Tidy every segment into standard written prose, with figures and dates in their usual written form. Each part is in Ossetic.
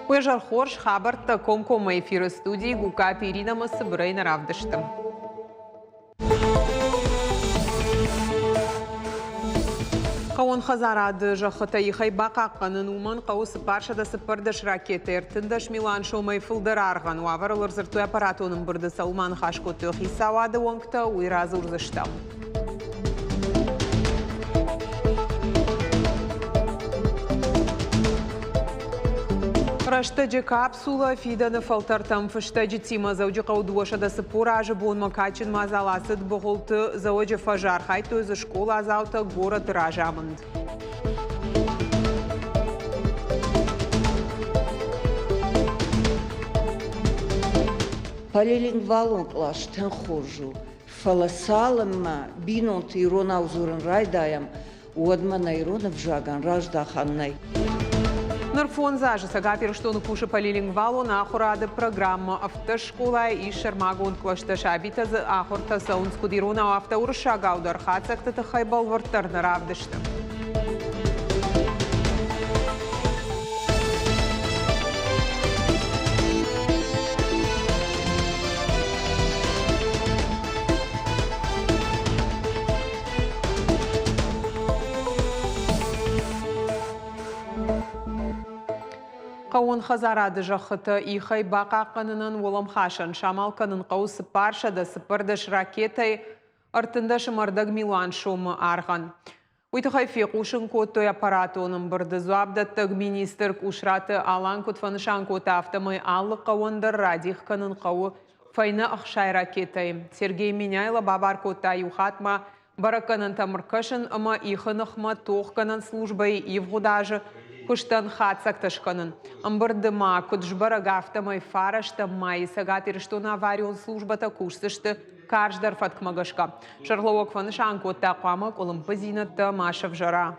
Уе зӕр хорз хабӕрттӕ комкоммӕ эфиры студийы Гукаты Иринӕмӕ цыбырӕй нӕ равдысты. Хъӕуон хӕдзарады зӕххытӕ ихӕй бахъахъхъӕнын уымӕн хъӕуы 414 ракетӕ 13 милуан сомӕй фылдӕр аргъӕн. Уавӕрыл ӕрдзырдтой аппаратон ӕмбырды цӕуыл ма ныхас кодтой хицауады уӕнгтӕ, уый радзурдзыстӕм. Рӕстӕджы капсулӕ фидӕны фӕлтӕртӕм фыстӕджытимӕ Дзӕуджыхъӕуы 240 азы бонмӕ кадджын мадзал ацыд Быгъуылты Дзӕуӕджы фӕзы. Архайдтой дзы скъоладзаутӕ, горӕты разамынд. Полилингвалон кълас тынг хорз у, фӕлӕ цалынмӕ бинонты иронау дзурын райдайӕм, уӕдмӕ нӕ ирон ӕвзагӕн раздахӕн нӕй. Ныр фондз азы Цӕгат Ирыстоны кусы полилингвалон ахуырады программӕ. Ӕвддӕс скъолайы ис сӕрмагонд кълӕстӕ. Сабитӕ дзы ахуыртӕ цӕуынц куыд иронау, афтӕ уырыссагау дӕр. Хатдзӕгты тыххӕй бӕлвырддӕр нӕ равдысты. Хъӕууон хӕдзарады зӕххытӕ ихӕй бахъахъхъӕнынӕн уӕлӕмхасӕн самал кӕнын хъӕуы 414 ракетӕйы 13 ӕмӕ милуан сомы аргъӕн. Уый тыххӕй фехъусын кодтой аппаратон ӕмбырды. Дзуапдӕттӕг министр Къусраты Алан куыд фӕнысан кодта, афтӕмӕй алы хъӕуӕн дӕр радих кӕнын хъӕуы фӕйнӕ 60 ракетӕйы. Сергей Меняйло бабар кодта иу хатт ма бӕрӕггӕнӕнтӕм ӕркӕсын ӕмӕ ихы ныхмӕ тохгӕнӕн службӕйы ивгъуыд азы куыстӕн хатдзӕгтӕ скӕнын. Ӕмбырды ма куыд сбӕрӕг, афтӕмӕй фарӕстӕм майы Цӕгат Ирыстоны аварион службӕтӕ кусдзысты карздӕр фӕткмӕ гӕсгӕ. Сӕргълӕууӕг фӕнысан кодта, хъуамӕ къуылымпыдзинӕдтӕ ма сӕвзӕра.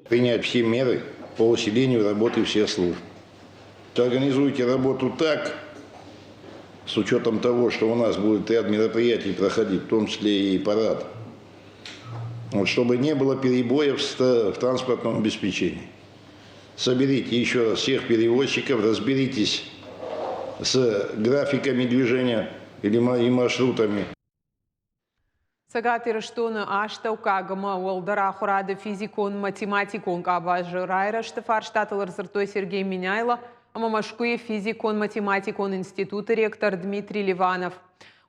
Принять все меры по усилению работы всех служб. Организуйте работу так, с учетом того, что у нас будет ряд мероприятий проходить, в том числе и парад, вот, чтобы не было перебоев в транспортном обеспечении. Соберите еще раз всех перевозчиков, разберитесь с графиками движения или и маршрутами. Цӕгат Ирыстоны астӕуккаг ӕмӕ уӕлдӕр ахуырады физикон-математикон къабазы райрӕзты фарстатыл ӕрдзырдтой Сергей Меняйло ӕмӕ Мӕскуыйы физикон-математикон институты ректор Дмитрий Ливанов.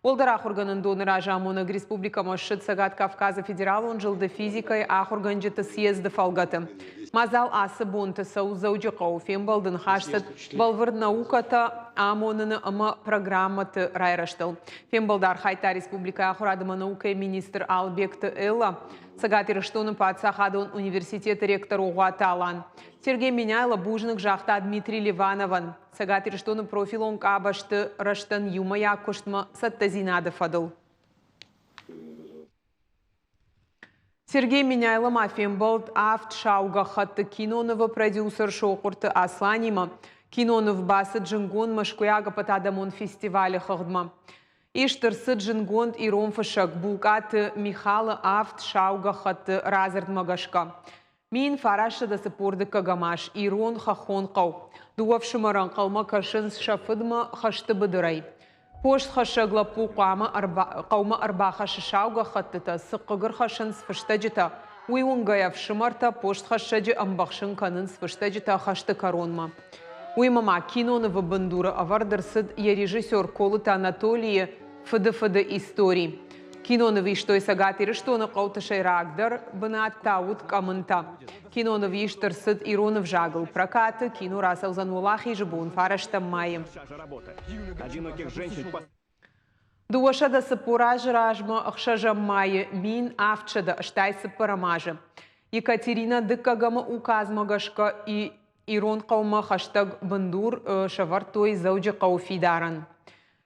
Уӕлдӕр ахуыргӕнӕндоны разамонӕг республикӕмӕ ссыд Цӕгат Кавказы федералон зылды физикӕйы ахуыргӕнджыты съезды фӕлгӕты. Мадзал ацы бонты цӕуы Дзӕуджыхъӕуы. Фембӕлды ныхас цыд бӕлвырд наукӕтӕ амоныны ӕмӕ программӕты райрӕзтыл. Фембӕлды архайдта республикӕйы ахуырад ӕмӕ наукӕйы министр Албегты Элла, Цӕгат Ирыстоны паддзахадон университеты ректор Огъуаты Алан. Сергей Меняйло бузныг загъта Дмитрий Ливановӕн Цӕгат Ирыстоны профилон къабӕзты рӕзтӕн иумӕйаг куыстмӕ цӕттӕдзинады фӕдыл. Сергей Меняйло ма фембӕлд авд сау гӕххӕтты кинонывы продюсер Сохъуырты Асланимӕ. Киноныв бацыд зынгонд Мӕскуыйаг ӕппӕтадӕмон фестивалы хыгъдмӕ. Ист ӕрцыд зынгонд ирон фыссӕг Булкъаты Михалы авд сау гӕххӕтты радзырдмӕ гӕсгӕ. 1942 аз ирон хӕххон хъӕу. Дыууӕ фсымӕр ӕнхъӕлмӕ кӕсынц сӕ фыдмӕ хӕсты быдырӕй. Постхӕссӕг лӕппу хъуамӕ хъӕумӕ ӕрбахӕссы сау гӕххӕттытӕ, цы хъыг ӕрхӕссынц фыстӕджытӕ, уый уынгӕйӕ ӕфсымӕртӕ постхӕссӕджы ӕмбӕхсын кӕнынц фыстӕджытӕ хӕсты кӕронмӕ. Уыимӕ ма кинонывы бындуры ӕвӕрд ӕрцыд йӕ режиссер Колыты Анатолийы фыдыфыды истори. Киноныв истой Цӕгат Ирыстоны хъӕуты сӕйрагдӕр бынат та уыд Къӕмынтӕ. Киноныв ист ӕрцыд ирон ӕвзагыл прокаты, кино рацӕудзӕн Уӕлахизы бон фарӕстӕм майы. 240 азы размӕ ӕхсӕзӕм майы 1784 азы Екатерина Дыккӕгӕмы указмӕ гӕсгӕ ирон хъӕумӕ хӕстӕг бындур сӕвӕрдтой Дзӕуджыхъӕуы фидарӕн.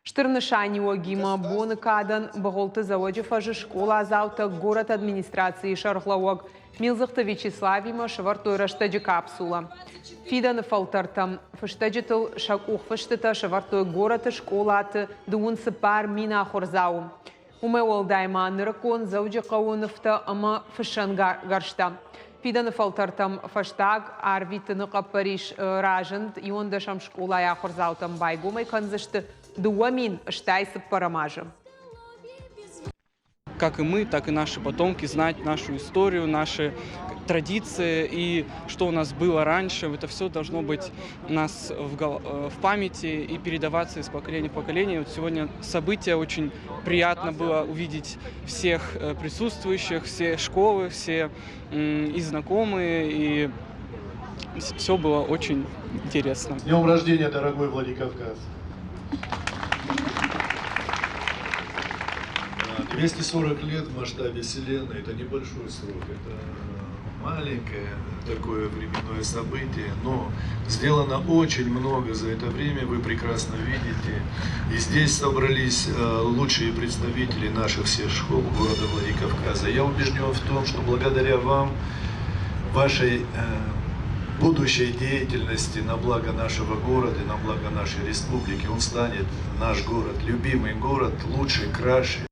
Стыр нысаниуӕгимӕ боны кадӕн Быгъуылты Дзӕуӕджы фӕзы скъоладзаутӕ горӕты администрацийы сӕргълӕууӕг Милдзыхты Вячеславимӕ сӕвӕрдтой рӕстӕджы капсулӕ. Фидӕны фӕлтӕртӕм фыстӕджытыл сӕ къухфыстытӕ сӕвӕрдтой горӕты скъолаты дыууын цыппар мин ахуырдзауы. Уымӕй уӕлдай ма нырыккон Дзӕуджыхъӕуы нывтӕ ӕмӕ фыссӕнгӕрзтӕ. Фидӕны фӕлтӕртӕм фӕстаг арвитыны хъӕппӕрис разынд иуӕндӕсӕм скъолайы ахуырдзаутӕм байгомӕй кӕндзысты 2084 азы. Как и мы, так и наши потомки знать нашу историю, наши традиции и что у нас было раньше. Это все должно быть у нас в памяти и передаваться из поколения в поколение. Вот сегодня событие, очень приятно было увидеть всех присутствующих, все школы, все и знакомые, и все было очень интересно. С днем рождения, дорогой Владикавказ! 240 лет в масштабе Вселенной – это небольшой срок, это маленькое такое временное событие, но сделано очень много за это время, вы прекрасно видите. И здесь собрались лучшие представители наших всех школ города Владикавказа. Я убежден в том, что благодаря вам, вашей будущей деятельности на благо нашего города и на благо нашей республики, он станет, наш город, любимый город, лучше, краше.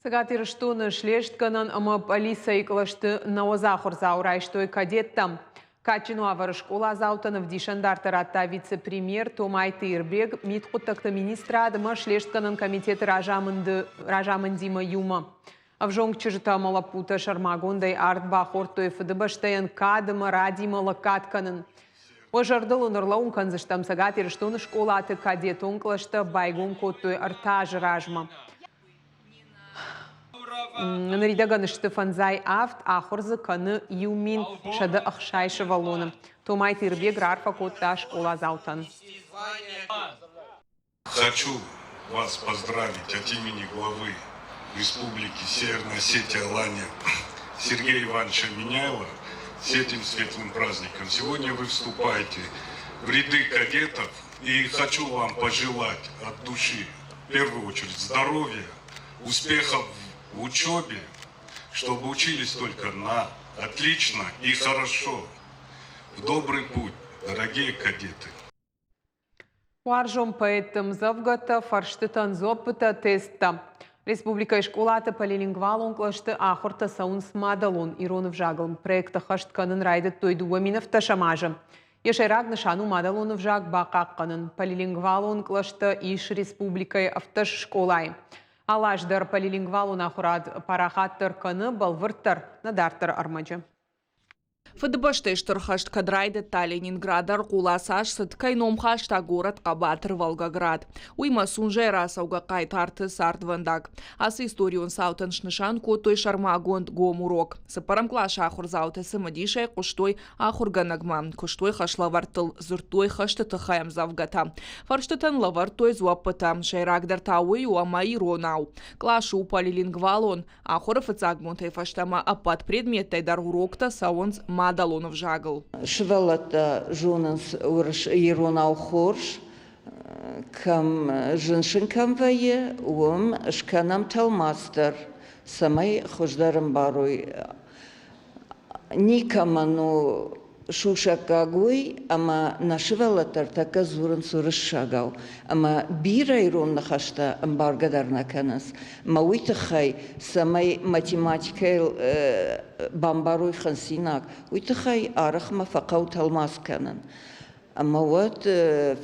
Цӕгат Ирыстоны слестгӕнӕн ӕмӕ пъӕлицӕйы кълӕсты 90 ахуырдзау райстой кадеттӕм. Кадджын уавӕры скъоладзаутӕн ӕвдисӕндартӕ радта вице-премьер Томайты Ирбег мидхъуыддӕгты министрад ӕмӕ слестгӕнӕн комитеты разамындимӕ иумӕ. Ӕвзонг чызджытӕ ӕмӕ лӕппутӕ сӕрмагондӕй ард бахордтой Фыдыбӕстӕйӕн кад ӕмӕ радимӕ лӕггад кӕнын. Уӕ зӕрдыл ын ӕрлӕууын кӕндзыстӕм, Цӕгат Ирыстоны скъолаты кадетон кълӕстӕ байгом кодтой ӕртӕ азы размӕ. Ныридӕгӕн сты 57, ахуыр дзы кӕны 1160 сывӕллоны. Томайты Ирбег раарфӕ кодта скъоладзаутӕн. Хочу вас поздравить от имени главы Республики Северная Осетия Алания Сергея Ивановича Меняйло с этим светлым праздником. Сегодня вы вступаете в ряды кадетов, и хочу вам пожелать от души, в первую очередь, здоровья, успехов в учебе, чтобы учились только на отлично и хорошо. В добрый путь, дорогие кадеты. Уарзон поэтты ӕмдзӕвгӕтӕ, фӕрстытӕн дзуӕппытӕ, тесттӕ. Республикӕйы скъолаты полилингвалон кълӕсты ахуыртӕ цӕуынц мадӕлон ирон ӕвзагыл. Проект ӕххӕст кӕнын райдыдтой 2010 азы. Йӕ сӕйраг нысан у мадӕлон ӕвзаг бахъахъхъӕнын. Полилингвалон кълӕстӕ ис республикӕйы 17 скъолайы. Алы аз дӕр полилингвалон ахуырад парахатдӕр кӕны, бӕлвырддӕр нӕ дарддӕры ӕрмӕджы. Фыдыбӕстӕйы Стыр хӕст кӕд райдыдта, Ленинград ӕрхъула цас цыд, кӕй ном хаста горӕт хъӕбатыр Волгоград. Уый ма Сунжӕйы рацӕугӕ хъайтарты цардвӕндаг. Ацы историон цаутӕн снысан кодтой сӕрмагонд гом урок. Цыппӕрӕм къласы ахуырдзаутӕ цымыдисӕй хъуыстой ахуыргӕнӕгмӕ, куыстой хӕслӕвӕрдтыл, дзырдтой хӕсты тыххӕй ӕмдзӕвгӕтӕ. Фӕрстытӕн лӕвӕрдтой дзуӕппытӕ, сӕйрагдӕр та уый у, ӕмӕ иронау. Кълас у полилингвалон, Ахуыры фыццаг бонтӕй фӕстӕмӕ ӕппӕт предметтӕй дӕр уроктӕ цӕуынц мадӕлон ӕвзагыл. Сывӕллӕттӕ зонынц иронау хорз, кӕм зын сын кӕм вӕййы, уым скӕнӕм тӕлмац дӕр, цӕмӕй хуыздӕр ӕмбарой. Никӕмӕн у сусӕггаг уый, ӕмӕ нӕ сывӕллӕттӕ ӕртӕккӕ дзурынц уырыссагау, ӕмӕ бирӕ ирон ныхӕстӕ ӕмбаргӕ дӕр нӕ кӕнынц. Ӕмӕ уый тыххӕй, цӕмӕй математикӕйыл бамбарой хынцинаг, уый тыххӕй арӕхмӕ фӕхъӕуы тӕлмац кӕнын. Ӕмӕ уӕд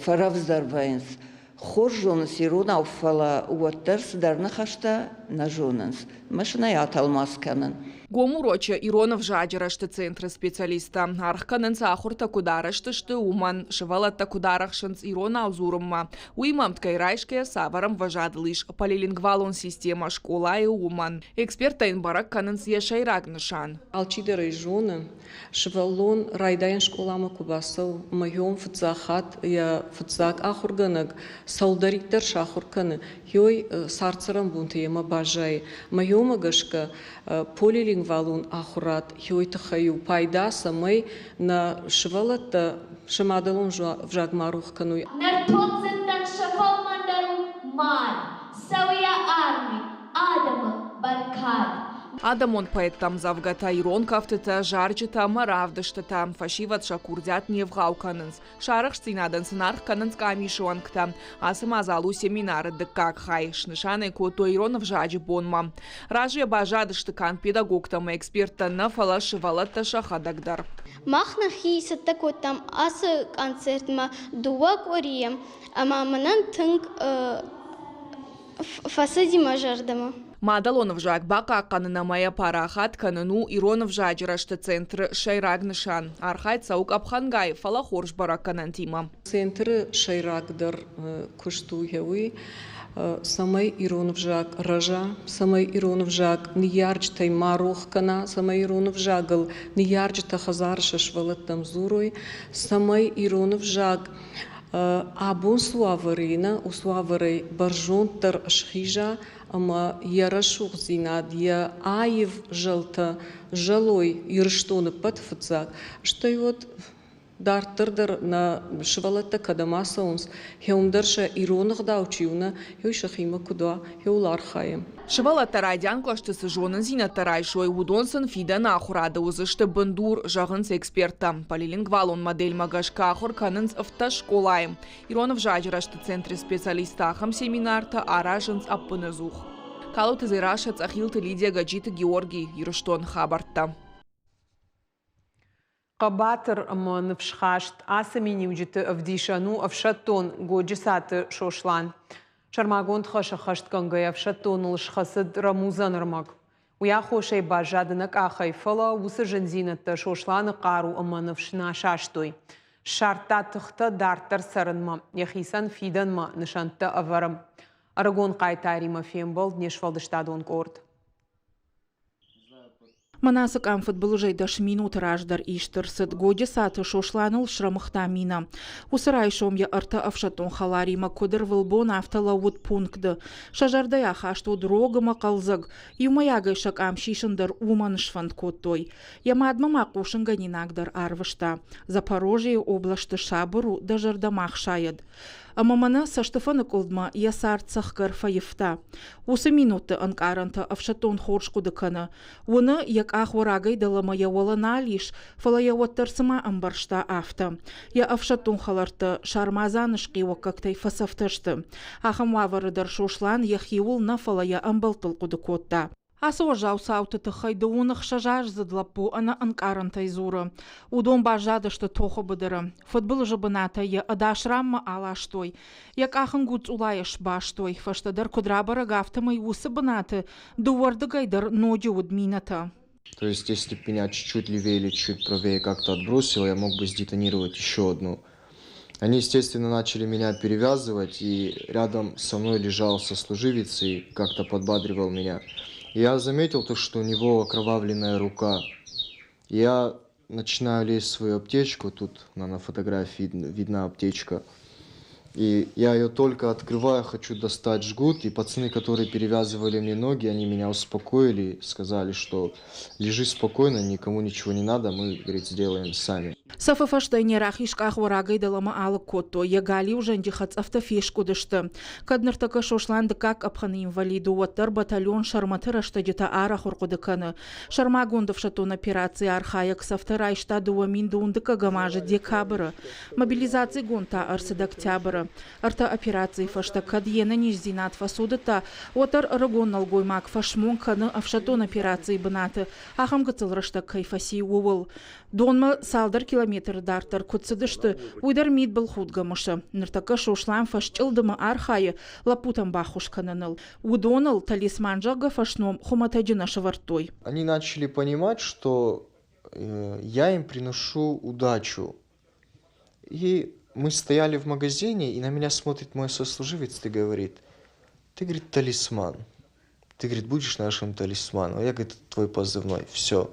фӕрӕвдздӕр вӕййынц. Хорз зонынц иронау, фӕлӕ уӕддӕр цыдӕр ныхӕстӕ нӕ зонынц. Мӕ атӕлмац кӕнын. Гом урочы ирон ӕвзаджы рӕзты центры специалисттӕ аргъ кӕнынц, ахуыртӕ куыд арӕзт сты, уымӕн, сывӕллӕттӕ куыд арӕхсынц иронау дзурынмӕ, уыимӕ ӕмткӕй райсгӕйӕ цавӕр ӕмвӕзадыл ис полилингвалон системӕ скъолайы, уымӕн. Эксперттӕ йын бӕрӕг кӕнынц йӕ сӕйраг нысан. Алчидӕр ӕй зоны, Сывӕллон райдайӕн скъоламӕ куы бацӕуы ӕмӕ йӕм фыццаг хатт йӕ фыццаг ахуыргӕнӕг цӕуылдӕриддӕр сахуыр кӕны, йой цард-цӕрӕнбонты йемӕ баззайы. Ӕмӕ йомӕ гӕсгӕ полилингвалон ахуырад йой тыххӕй у пайда, цӕмӕй нӕ сывӕллӕттӕ сӕ мадӕлон ӕвзаг ма рох кӕной. Нӕртон дзырдтӕн сӕ фӕлмӕндӕр у мад, цӕуы йӕ армӕй адӕмы бӕркад. Адӕмон поэттӕ ӕмдзӕвгӕтӕ, ирон кӕфтытӕ, зарджытӕ ӕмӕ равдыстытӕ. Фӕсивӕд сӕ курдиат не вгъау кӕнынц. Сӕ арӕхстдзинадӕн сын аргъ кӕнынц къамисы уӕнгтӕ. Ацы мадзал у семинары дыккаг хай. Снысан ӕй кодтой ирон ӕвзаджы бонмӕ. Разыйӕ баззадысты канд педагогтӕ ӕмӕ эксперттӕ нӕ, фӕлӕ сывӕллӕттӕ сӕхӕдӕг дӕр. Мах нӕхи цӕттӕ кодтам ацы концертмӕ дыууӕ къуырийы ӕмӕ мӕнӕн тынг фӕцыди мӕ зӕрдӕмӕ. Мадӕлон ӕвзаг бахъахъхъӕнын ӕмӕ йӕ парахат кӕнын у ирон ӕвзаджы рӕзты центры сӕйраг нысан. Архайд цӕуы къӕпхӕнгай, фӕлӕ хорз бӕрӕггӕнӕнтимӕ. Центры сӕйрагдӕр куыст у уый, цӕмӕй ирон ӕвзаг рӕза, цӕмӕй ирон ӕвзаг ныййарджытӕй ма рох кӕна, цӕмӕй ирон ӕвзагыл ныййарджытӕ хӕдзары сӕ сывӕллӕттӕм дзурой, цӕмӕй ирон ӕвзаг абон цы уавӕры и, нӕ уыцы уавӕрӕй бӕрзонддӕр схиза ӕмӕ йӕ рӕсугъддзинад, йӕ аив зӕлтӕ зӕлой Ирыстоны ӕппӕты фыццаг, стӕй уӕд дарддӕр дӕр нӕ сывӕллӕттӕ кӕдӕм ацӕуынц, уым дӕр сӕ ирон ӕгъдау чи у, нӕ, уый сӕхимӕ куыд уа, ууыл архайӕм. Сывӕллӕттӕ райдиан кълӕсты цы зонындзинӕдтӕ райсой, уыдон сын фидӕны ахуырады уыдзысты бындур, зӕгъынц эксперттӕ. Полилингвалон модельмӕ гӕсгӕ ахуыр кӕнынц ӕвддӕс скъолайы. Ирон ӕвзаджы рӕзты центры специалисттӕ ахӕм семинартӕ аразынц ӕппынӕдзух. Калоты Дзерассӕ, Цъӕхилты Лидия, Гӕджиты Георгий, Ирыстон хабӕрттӕ. Хъӕбатыр ӕмӕ ныфсхаст ацы миниуджыты ӕвдисӕн у ӕфсӕддон Годжысаты Сослан. Сӕрмагонд хӕс ӕххӕстгӕнгӕйӕ ӕфсӕддоныл схӕцыд рӕмудзӕн ӕрмӕг. Уый аххосӕй баззад ӕнӕкъахӕй, фӕлӕ уыцы зындзинӕдтӕ Сосланы хъару ӕмӕ ныфс нӕ састой. Ссардта тыхтӕ дарддӕр цӕрынмӕ, йӕхицӕн фидӕнмӕ нысӕнттӕ ӕвӕры. Ӕрыгон хъайтаримӕ фембӕлд не сфӕлдыстадон къорд. Мӕнӕ ацы къам фыдбылызӕй дӕс минуты раздӕр ист ӕрцыд. Годжысаты Сосланыл срӕмыгъта мина. Уыцы райсом йӕ ӕртӕ ӕфсӕддон хӕларимӕ куыд ӕрвылбон, афтӕ лӕууыд пункты. Сӕ зӕрдӕйы ахаст уыд рог ӕмӕ хъӕлдзӕг. Иумӕйагӕй сӕ къам сисын дӕр уымӕн сфӕнд кодтой. Йӕ мадмӕ ма хъусынгӕнинаг дӕр арвыста. Запорожьейы областы сабыр у, дӕ зӕрдӕ ма хсайӕд. Ӕмӕ мӕнӕ цӕстыфӕныкъуылдмӕ йӕ цард цӕхгӕр фӕивта. Уыцы минутты ӕнкъарӕнтӕ ӕфсӕддон хорз хъуыды кӕны. Уыны, йӕ къах уӕрагӕй дӕлӕмӕ йӕ уӕлӕ нал ис, фӕлӕ йӕ уӕддӕр цыма ӕмбӕрста, афтӕ. Йӕ ӕфсӕддон хӕлӕрттӕ сармадзаны схъиуӕггӕгтӕй фӕцӕфтӕ сты. Ахӕм уавӕры дӕр Сослан йӕхиуыл нӕ, фӕлӕ йӕ ӕмбӕлттыл хъуыды кодта. Ацы уӕззау цауты тыххӕй дыууын ӕхсӕзаздзыд лӕппу ӕнӕ ӕнкъарӕнтӕй дзуры. Уыдон баззадысты тохы быдыры. Фыдбылызы бынатӕй йӕ ӕдас ранмӕ аластой. Йӕ къах ын гуцъулайӕ сбастой. Фӕстӕдӕр куыд рабӕрӕг, афтӕмӕй уыцы бынаты дыууӕрдыгӕй дӕр ноджы уыд минӕтӕ. То есть, если бы меня чуть-чуть левее или чуть правее как-то отбросило, я мог бы сдетонировать еще одну. Они, естественно, начали меня перевязывать, и рядом со мной лежал сослуживец и как-то подбадривал меня. Я заметил то, что у него окровавленная рука. Я начинаю лезть в свою аптечку, тут на фотографии видна аптечка. И я ее только открываю, хочу достать жгут, и пацаны, которые перевязывали мне ноги, они меня успокоили, сказали, что лежи спокойно, никому ничего не надо, мы, говорит, сделаем сами. Цӕфы фӕстӕ йын йӕ рахиз къах уӕрагӕй дӕлӕмӕ алыг кодтой, йӕ галиу зӕнджы хӕцъӕфтӕ фескъуыдысты. Кӕд ныртӕккӕ Сослан дыккаг къӕпхӕны инвалид у, уӕддӕр батальон Сӕрмӕты рӕстӕджытӕ арӕх ӕрхъуыды кӕны. Сӕрмагонд ӕфсӕддон операцийы архайӕг цӕфтӕ райста 2012 азы декабры. Мобилизацигонд та ӕрцыд октябры. Ӕртӕ операцийы фӕстӕ кӕд йе нӕниздзинад фӕцудыдта, уӕддӕр ӕрыгон нӕлгоймаг фӕсмон кӕны ӕфсӕддон операцийы бынаты ахӕм гыццыл рӕстӕг кӕй фӕци, ууыл. Донмӕ цалдӕр километры дарддӕр куыд цыдысты, уый дӕр мидбылхудгӕ мысы. Ныртӕккӕ Сослан фӕсчъылдымы архайы лӕппутӕн баххуыс кӕныныл. Уыдоныл талисман, зӕгъгӕ, фӕсном хуымӕтӕджы нӕ сӕвӕрдтой. Они начали понимать, что я им приношу удачу. И мы стояли в магазине, и на меня смотрит мой сослуживец и говорит, ты, говорит, талисман. Ты, говорит, будешь нашим талисманом. Я, говорит, твой позывной. Все.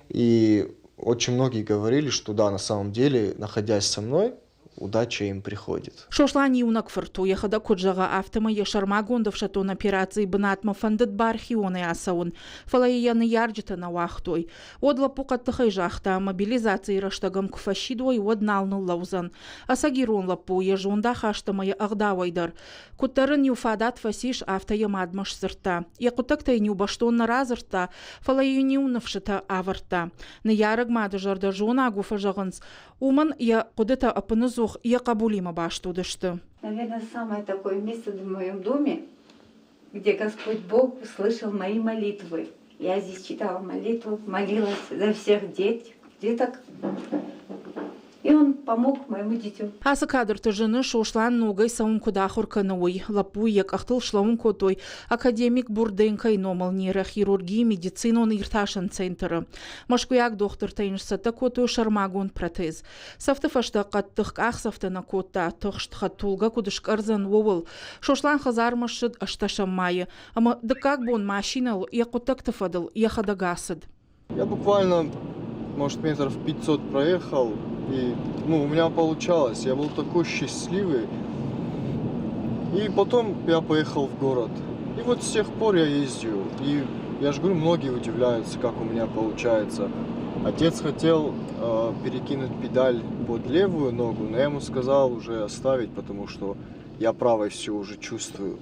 И очень многие говорили, что да, на самом деле, находясь со мной, Удача им приходит. Сослан иунӕг фырт у, йӕхӕдӕг куыд зӕгъы, афтӕмӕй йӕ сӕрмагонд ӕфсӕддон операцийы бынатмӕ фӕндыд бархионӕй ацӕуын, фӕлӕ йӕ йӕ ныййарджытӕ нӕ уагътой. Уӕд лӕппу хъӕддыхӕй загъта, мобилизацийы рӕстӕг ӕм куы фӕсидой, уӕд нал ныллӕудзӕн. Ӕцӕг ирон лӕппу йӕ зондахаст ӕмӕ йӕ ӕгъдауӕй дӕр. Куыддӕр ын-иу фадат фӕцис, афтӕ йӕ мадмӕ сдзырдта. Йӕ хъуыддӕгтӕ йын-иу бӕстон нӕ радзырдта, фӕлӕ йын-иу ныфсытӕ ӕвӕрдта. Ныййарӕг мады зӕрдӕ зонаг у фӕзӕгъынц, уымӕн йӕ хъуыдытӕ ӕппыныдзух йӕ хъӕбулимӕ баст уыдысты. Наверное, самое такое место в моем доме, где Господь Бог услышал мои молитвы. Я здесь читала молитву, молилась за всех деток. И он помог моему дитю. Ацы кадрты зыны Сослан ногӕй цӕуын куыд ахуыр кӕны, уый. Лӕппуйы йӕ къӕхтыл слӕууын кодтой академик Бурденкойы номыл нейрохирургийы медицинон иртасӕн центры. Мӕскуыйаг дохтыртӕ йын сцӕттӕ кодтой сӕрмагонд протез. Цӕфты фӕстӕ хъӕддых къахдзӕфтӕ нӕ кодта, тыхст хӕдтулгӕ куыд скъӕрдзӕн, ууыл. Сослан хӕдзармӕ ссыд ӕстӕсӕм майы ӕмӕ дыккаг бон машинӕйыл йӕ хъуыддӕгты фӕдыл йӕхӕдӕг ацыд. Я буквально, может, метров 500 проехал, и ну, у меня получалось. Я был такой счастливый. И потом я поехал в город. И вот с тех пор я ездил. И я же говорю, многие удивляются, как у меня получается. Отец хотел перекинуть педаль под левую ногу, но я ему сказал уже оставить, потому что я правой все уже чувствую.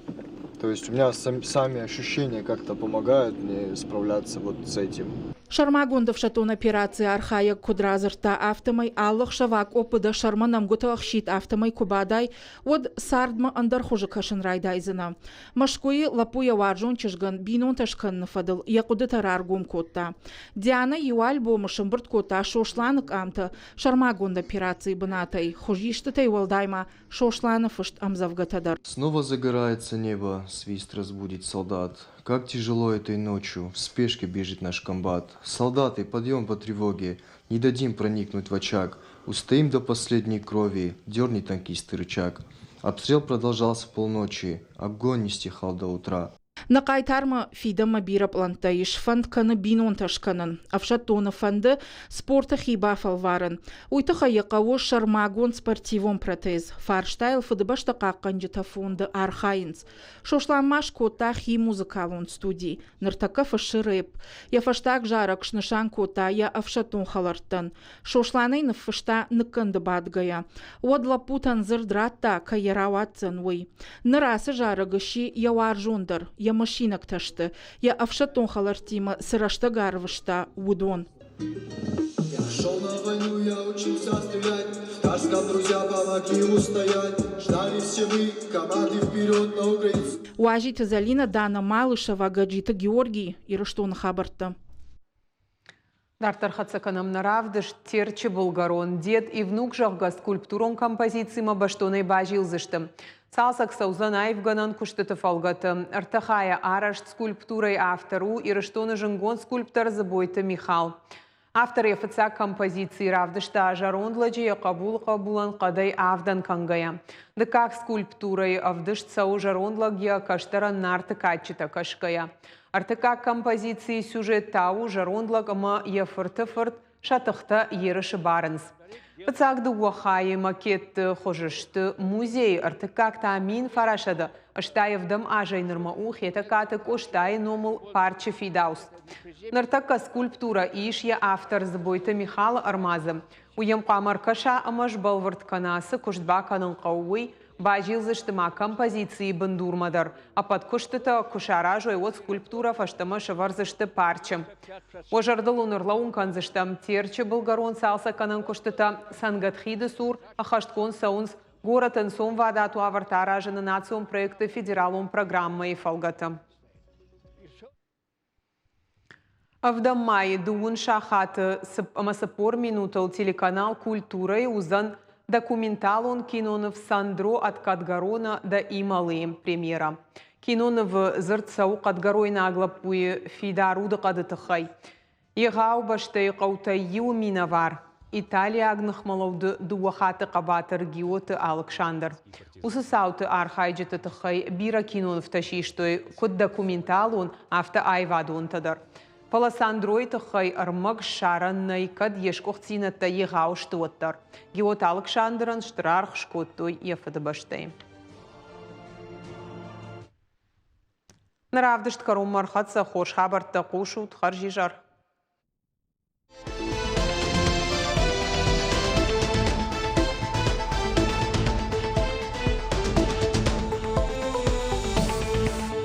То есть у меня сами ощущения как-то помогают мне справляться вот с этим. Сӕрмагонд ӕфсӕддон операцийы архайӕг куыд радзырдта, афтӕмӕй алы ӕхсӕв акъоппы дӕ сӕрмӕ нӕмгуыты ӕхситт афтӕмӕй куы бадай, уӕд цардмӕ ӕндӕр хуызы кӕсын райдайдзынӕ. Мӕскуыйы лӕппу йӕ уарзон чызгӕн бинонтӕ скӕныны фӕдыл йӕ хъуыдытӕ раргом кодта. Дианӕ иу альбомы сӕмбырд кодта Сосланы къамтӕ сӕрмагонд операцийы бынатӕй, хуызистытӕй уӕлдай ма Сосланы фыст ӕмдзӕвгӕтӕ дӕр. Снова загорается небо, свист разбудит солдат. Как тяжело этой ночью, в спешке бежит наш комбат. Солдаты, подъем по тревоге, не дадим проникнуть в очаг. Устоим до последней крови, дерни танкисты рычаг. Обстрел продолжался полночи, огонь не стихал до утра. Нӕ хъайтармӕ фидӕнмӕ бирӕ пълӕнттӕ ис, фӕнд кӕны бинонтӕ скӕнын. Ӕфсӕддоны фӕнды спорты хи бафӕлварын. Уый тыххӕй йӕ хъӕуы сӕрмагонд спортивон протез. Фарстайыл Фыдыбӕстӕ хъахъхъӕнджытӕ фонды архайынц. Сослан ма скодта хи музыкалон студи. Ныртӕккӕ фыссы рэп. Йӕ фӕстаг зарӕг снысан кодта йӕ ӕфсӕддон хӕлӕрттӕн. Сосланӕй ныффыста ныккӕнды бадгӕйӕ. Уӕд лӕппутӕн дзырд радта, кӕй йӕ рауадздзӕн, уый. Ныр ацы зарӕг сси йӕ уарзондӕр, йӕ мысинӕгтӕ сты, йӕ ӕфсӕддон хӕлӕрттимӕ цы рӕстӕг ӕрвыста, уыдон. Я шел на войну, я учился стрелять. В Тарском друзья помогли устоять. Ждали все мы команды вперед на Украину. Уазиты Зӕлинӕ, Дана Малышева, Гаджиты Георгий, Ирыстоны хабӕрттӕ. Дарддӕр хӕццӕ кӕнӕм нӕ равдыст Терчы былгӕрон «Дед и внук», зӕгъгӕ, скульптурон композицимӕ бӕстонӕй базилдзысты. Цалцӕг цӕудзӕн аивгӕнӕн куыстыты фӕлгӕты. Ӕртӕ хайӕ арӕзт скульптурӕйы автор у Ирыстоны зынгонд скульптор Дзыбойты Михал. Автор йӕ фыццаг композици равдыста зӕронд лӕджы йӕ хъӕбулы хъӕбулӕн хъӕдӕй авдӕн кӕнгӕйӕ. Дыккаг скульптурӕйы ӕвдыст цӕуы зӕронд лӕг йӕ кӕстӕрӕн Нарты кадджытӕ кӕсгӕйӕ. Ӕртыккаг композицийы сюжет та у зӕронд лӕг ӕмӕ йӕ фырты фырт сӕ тыхтӕ ерысы барынц. Фыццаг дыууӕ хайы макетты хуызы сты музейы, ӕртыккаг та 1987 азӕй нырмӕ у Хетӕгкаты Къостайы номыл парчы фидауц. Ныртӕккӕ скульптурӕ ис йӕ автор Дзыбойты Михалы ӕрмадзы. Уый йӕм хъуамӕ ӕркӕса ӕмӕ сбӕлвырд кӕна, цы куыст бакӕнын хъӕуы, уый. Базилдзысты ма композицийы бындурмӕ дӕр. Ӕппӕт куыстытӕ куы саразой, уӕд скульптурӕ фӕстӕмӕ сӕвӕрдзысты парчы. Уӕ зӕрдыл уын ӕрлӕууын кӕндзыстӕм, Терчы былгӕрон цалцӕггӕнӕн куыстытӕ Цӕнгӕт хиды цур ӕххӕстгонд цӕуынц горӕты ӕнцонвадат уавӕртӕ аразыны национ проекты федералон программӕйы фӕлгӕты. Ӕвдӕм майы дыууын сахаты ӕмӕ 40 минутыл телеканал «Культурӕ-йы уыдзӕн документалон киноныв «Сандро от Кадгарона до Ималы» премьерӕ. Кинонывы дзырд цӕуы хъӕдгӕройнаг лӕппуйы фидар удыхъӕды тыххӕй. Егъау бӕстӕйы хъӕутӕй иуы минӕвар, италиаг ныхмӕлӕуды дыууӕ хатты хъӕбатыр Гиоты Алыксандр. Уыцы цауты архайджыты тыххӕй бирӕ кинонывтӕ систой, куыд документалон, афтӕ аивадонтӕ дӕр. Фӕлӕ Сандройы тыххӕй ӕрмӕг ссарӕн нӕй, кӕд йе сгуыхтдзинӕдтӕ егъау сты, уӕддӕр. Гиоты Алыксандрӕн стыр аргъ скодтой йӕ фыдыбӕстӕйы. Нӕ равдыст кӕронмӕ ӕрхӕццӕ. Хорз хабӕрттӕ хъусут. Хӕрзизӕр.